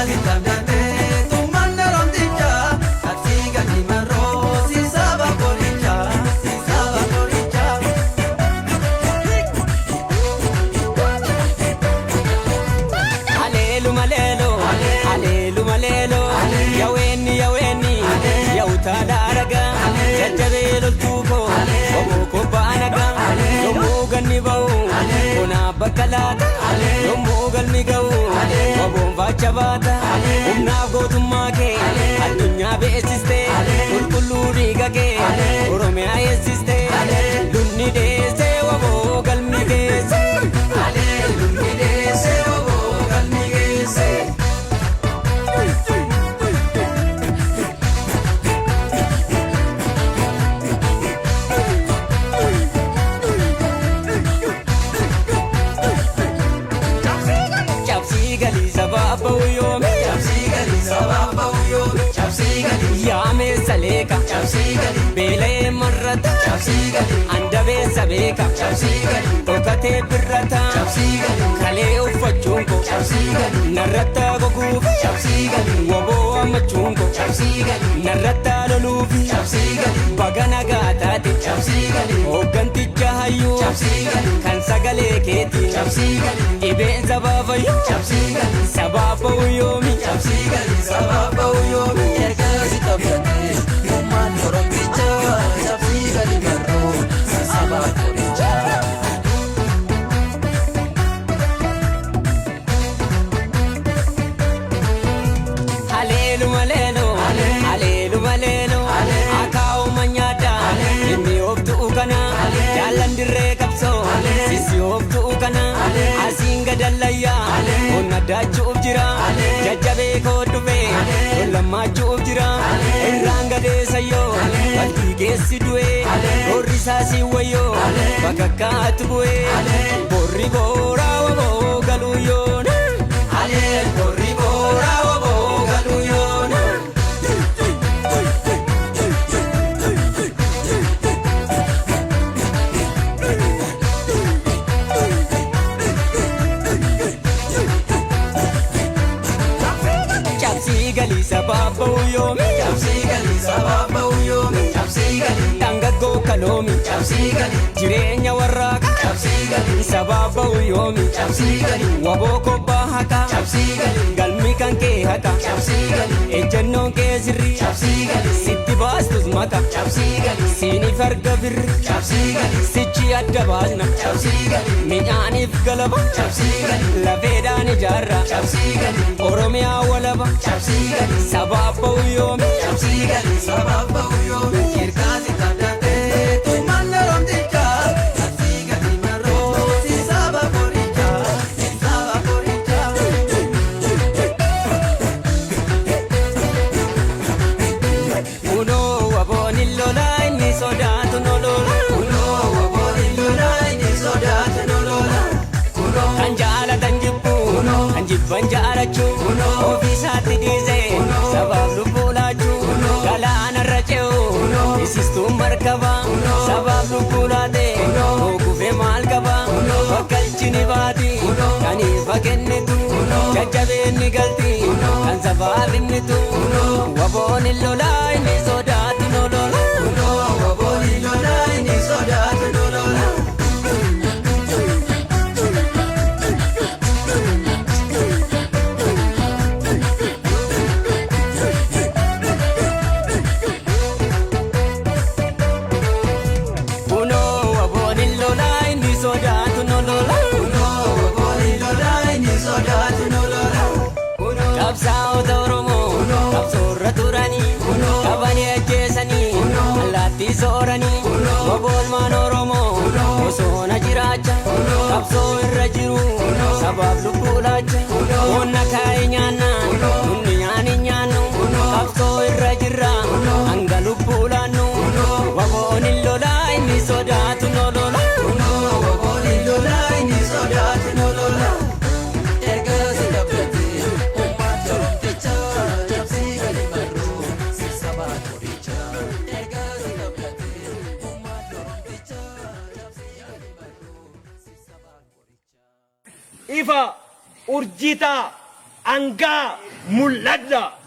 Ergaasi tabdatee tummaan romticha cabsii gadi marroo si saba koricha si saba koricha. Aleelu maleelo, aleelu maleelo, yaweenni yaweenni, yawutaa daaraga, jajjabee loltuu koo, oboo koo baanaga, yommuu ganni ba'u, bonaa bakka laata, yommuu galmi ga'u, oboon faacha baata, humnaaf gootummaa kee, addunyaa beeksiste, qulqulluu dhiiga kee, Oromiyaa eessiste, lunni deessee waboo galmi geesse. Lulli deessee oboo galmi geesse. Cabsii galii sabaa ba'u yoomi. Cabsii galii sabaaf ba'u yoomi. Cabsii galii. Yaamee saleeka. Cabsii galii. Beela'ee marrata. Cabsii galii. Andabeessa beeka. Cabsii galii. Dhokatee birrata. Cabsii galii. Kalee uffachuun koo. Cabsii galii. Narratta goguufi. Cabsii galii. Waboo ammachuun koo. Cabsii galii. Narratta loluufi. Cabsii galii. Baga nagaa taate. Cabsii galii. Hoogganticha hayyuu. Cabsii galii. Kan sagalee keeti. Cabsii galii. Dhibeen sabaa fayyuu. Cabsii galii. Sabaa ba'u yoomi. Cabsii galii sabaaf ba'u yoomi. Ergaasi tabdatee tummaan oromticha cabsii galii marroo si saba koricha. Haleelu maleelo, haleelu maleelo, akaa'uma nyaata, inni ooftuu kana, jaallan dirree qabsoo, sisi ooftuu kana, asiin gadallayyaa, onna daachuuf jira, jajjabee koo dhufee, lollamaachuuf jira, irraan gadeessayyoo, qalbii keessi du'ee, borri isaasii wayyoo, bakakkaatu bu'ee, borri booraa waboo galuu yoona. Alee borri booraa waboo galuu yoona. Cabsii galii sabaaf ba'u yoomi. Cabsii galii sabaaf ba'u yoomi. Cabsii galii. Dhangaggoo kaloomi. Cabsii galii. Jireenya warraaqa. Cabsii galii. Sabaaf ba'u yoomi. Cabsii galii. Waboo kobbaa haqa. Cabsii galii. Galmi kan kee haqa. Cabsii galii. Ejjennoon kee sirrii. Cabsii galii. Sitti baastus maka. Cabsii galii. Siiniif arga birri. Cabsii galii. Sichi adda baasna. Cabsii galii. Midhaaniif galaba. Cabsii galii. Lafeedhaan ijaarra. Cabsii galii. Oromiyaa walaba. Cabsii galii. Sabaaf ba'u yoomi. Cabsii galii sabaaf ba'u yoomi. Ergaasi tabdatee tummaan oromticha. Cabsii galii marroo si saba koricha. Si saba koricha. Kunoo waboon hin lolaa inni sodaatu no lola. Kunoo waboon hin lolaa inni sodaatu no lola. Kunoo Kan jaalatan jibbu, kan jibban jaalachuu, ofiisaatti dhiisee sabaaf lubbuu laachuu, galaanarra ce'u, isistuun markaba, sabaaf lubbuu laate, kufee maal qaba, bakkalchi ni baati, kan ifa kennitu, jajjabeen ni galti, kan sabaaf himnitu, waboon hin lolaa inni sodaatu no lola. Kunoo waboon hin lolaa inni sodaatu no lola. Kunoo waboon hin lolaa inni sodaatu no lola. Kunoo waboon hin lolaa inni sodaatu no lola. Qabsaa'ota Oromoo qabsoorra turanii qabanii ajjeesanii allaattii sooranii waboolmaan Oromoo bosona jiraacha qabsoo irra jiru sabaaf lubbuu laacha onna kaa'e nyaannaan nunni nyaani nyaannu qabsoo irra jirra hanga lubbuu laannu waboon hin lolaa inni sodaatu no lola. Kunoo waboon hin lolaa inni sodaatu no lola. Ergaasi tabdatee tummaan oromticha. Cabsii galii marroo si saba koricha. Ergaasi tabdatee tummaan oromticha. Cabsii galii marroo si saba koricha. Ifa urjii ta'a. Angaa mul'adha.